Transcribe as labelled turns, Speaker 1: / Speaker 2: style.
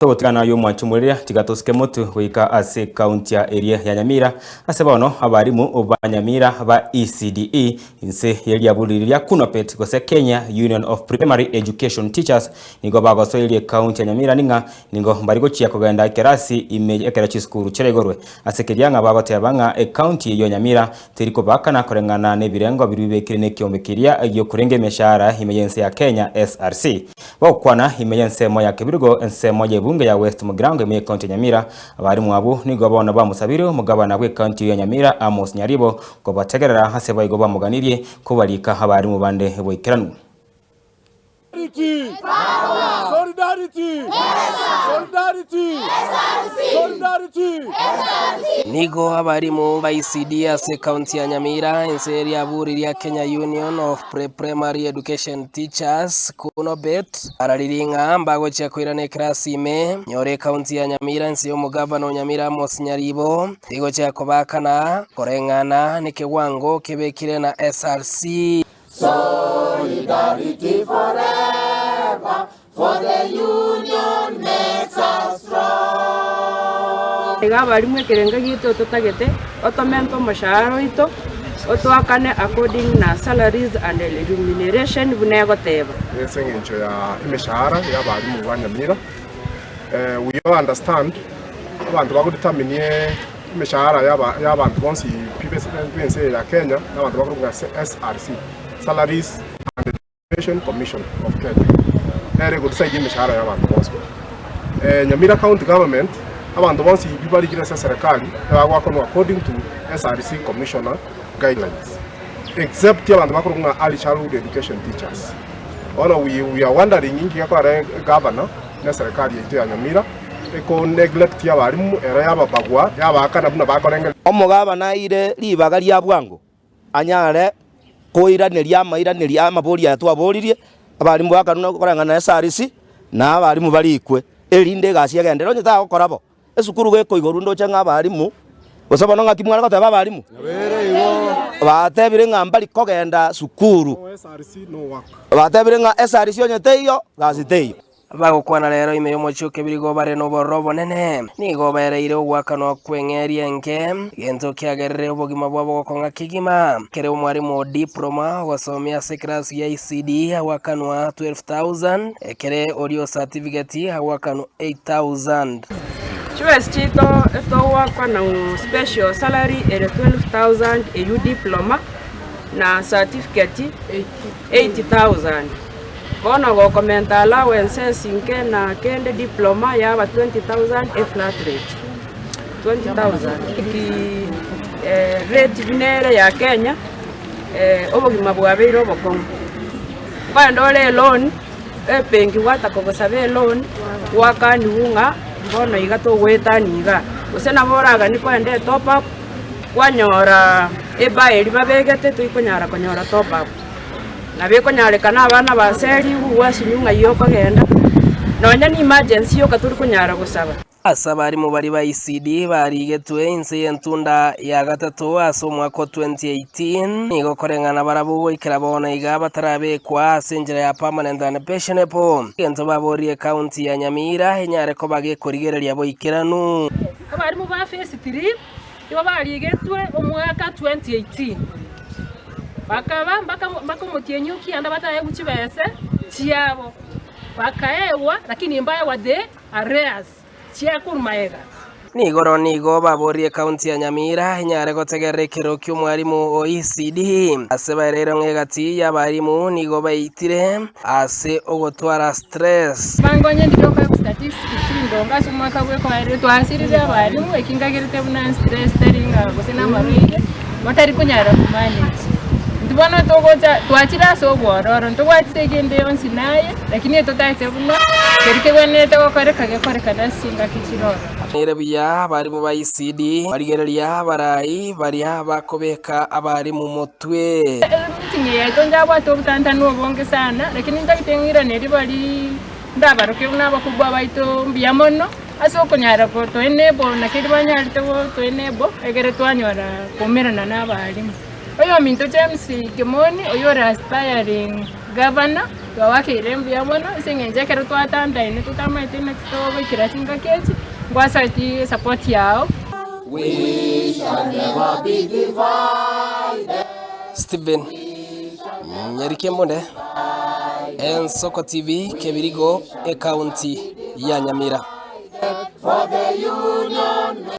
Speaker 1: Togotigana aye omwanche omoreria, tiga tosike motwe goika ase ekaunti ya eria ya Nyamira. Ase bono abarimu ba Nyamira ba ECDE inse ye riaburi riria KUNOPET gose Kenya Union of Pre-Primary Education Teachers nigo bagosoirie ekaunti ya Nyamira ning'a nigo mbari gochia kogenda ekerasi ime ekero chisukuru chiraigorwe. Ase keria ng'a bagoteba ng'a ekaunti eyio ya Nyamira teri kobakana koreng'ana nebirengo biria bibekire nekiombe keria giokorenga emeshahara ime y'ense ya Kenya SRC. Bagokwana ime y'ensemo ya Kebirigo, ensemo y'ebunge ya West Mugirango ime y'ekaunti ya Nyamira, abarimu abwo nigo bono bamosabire omogabana bw'ekaunti ya Nyamira Amos Nyaribo kobategerera ase boigo bamoganirie kobarika abarimu bande boikeranu.
Speaker 2: Nigo abarimu ba ECD ase ekaunti ya Nyamira, ense eriaburi ria Kenya Union of Pre-Primary Education Teachers, KUNOBET, bararirie ng'a mbagochia koirana ekerasi ime. Nyora ekaunti ya Nyamira ense y'omogavana o Nyamira Amos Nyaribo tigochia kobaakana koreng'ana nekewango kebekire na SRC.
Speaker 3: Solidarity forever, for the union makes us strong.
Speaker 4: Iga abarimu ekerengo giaito totagete otomente omoshahara oito, otoakane according na salaries and remuneration buna egoteba.
Speaker 5: Ase eng'encho ya emeshahara y'abarimu ba Nyamira, we all understand abanto bagodetermine Emeshahara y'abanto bonsi pi b'ense eye ya Kenya n'abanto bakorokwa ng'a SRC, Salaries and Remuneration Commission of Kenya, nere egodecide emeshahara y'abanto bonsi pi. Nyamira County Government, abanto bonsi pi barikire ase eserekari ebagoakanwa according to SRC Commissioner guidelines, except abanto bakorokwa ng'a Early Childhood Education Teachers. Bono we we are wondering inki gekogera egavana na eserekari yaito ya Nyamira Eko neglect y'abalimu ero yababagwa yabaakana buna bakorengereria.
Speaker 6: Omogabana aire ribaga ria bwango anyare koiraneria amairanerio a'amabori aya twaboririe, abalimu bakanwa koreng'ana na SRC, na abalimu barikwe, erinde egasi egenderere. Onye tagokora bo, esukuru gekoigorwa ndoche ng'a abalimu, gose bono ng'aki mware goteba abalimu? Batebire ng'a mbari kogenda sukuru, batebire ng'a SRC onye teiyo, gasi teiyo.
Speaker 2: Bagokwana rero ime y'omochie o Kebirigo bare nobororo obonene, nigo baereire ogoakanwa kw'eng'eria enke, egento kiagerire obogima bwabo gokong'a kegima. Kere omwarimu o diploma ogosomia ase ekerasi ya ECD agoakanwa 12,000, ekere oria o certificate agoakanwa 8,000.
Speaker 4: Chibesa chiaito etogoakana special salary ere 12,000 eywo diploma na certificate 8000. Bono gokomenta allowances inke na kende diploma yaba 20,000 e flat rate 20,000 ki rate buna ere ya Kenya obogima bwabeire obokong'u. Nkoenda ore eloan, ebenki gwataka gosaba eloan, gwakaniwu ng'a bono iga togoetania igaa, gose nabo oraganie koenda etop up, kwanyora ebar eria babegete toikonyara konyora top up. Nabo ekonyarekana abana baserigwe gwasinywa ng'ai okogenda, nonya ne emergency yoka tori konyara gosaba.
Speaker 2: Ase abarimu baria ba ECD barigetwe inse y'entunda ya gatato ase omwaka o 2018, nigo koreng'ana barabwo goikera bono iga batarabekwa ase enchera ya permanent and pensionable, egento baborie ekaunti ya Nyamira enyare koba gekorigereria boikeranu.
Speaker 7: Abarimu ba phase 3 Igo barigetwe omwaka 2018, bakaba mpaka omotienyi o kianda bataegwe chibese chiabo, bakaegwa lakini mbaegwa the arrears chia korwa magega.
Speaker 2: Nigoro nigo baborie ekaunti ya Nyamira enyare gotegerera ekero ki'omwarimu o ECD ase baereire ng'a egati y'abarimu nigo baitire ase ogotwara stress.
Speaker 7: Bangonye ndire okoegwa statistics chindonge ase omwaka bw'ekoerire twasirire abalimu eki nkagerete buna stress tari ng'a gose na amarwaire batari konyara ko manage. Intwe bono togocha twachire ase obwororo ntobwati segi ende yonsi naye lakini etotagete buna keri kegwenerete gokoreka gekorekane ase chingaki chire ororo.
Speaker 2: Nere buya abarimu ba ECD barigereria abarai baria bakobeka abarimu motwe.
Speaker 7: Meeting eye yaito njabwate obotantanu obonge sana, lakini ntagete ng'iranerie baria ndabaroke buna abakubwa baito mbuya mono ase okonyara goto enable naki erio banyarete goto enable egere twanyora koumerana na abalimu. Oyominto James Kimoni oyio ore aspiring governor. Twabakeire mbuya mono ase eng'encho ekero twatandaine totamanyete naki togoikera chingaki echi, ngwasati esapoti yao.
Speaker 2: Stephen Nyarikembonde, Ensoko TV, Kebirigo, Ekaunti ya Nyamira.
Speaker 3: For the union.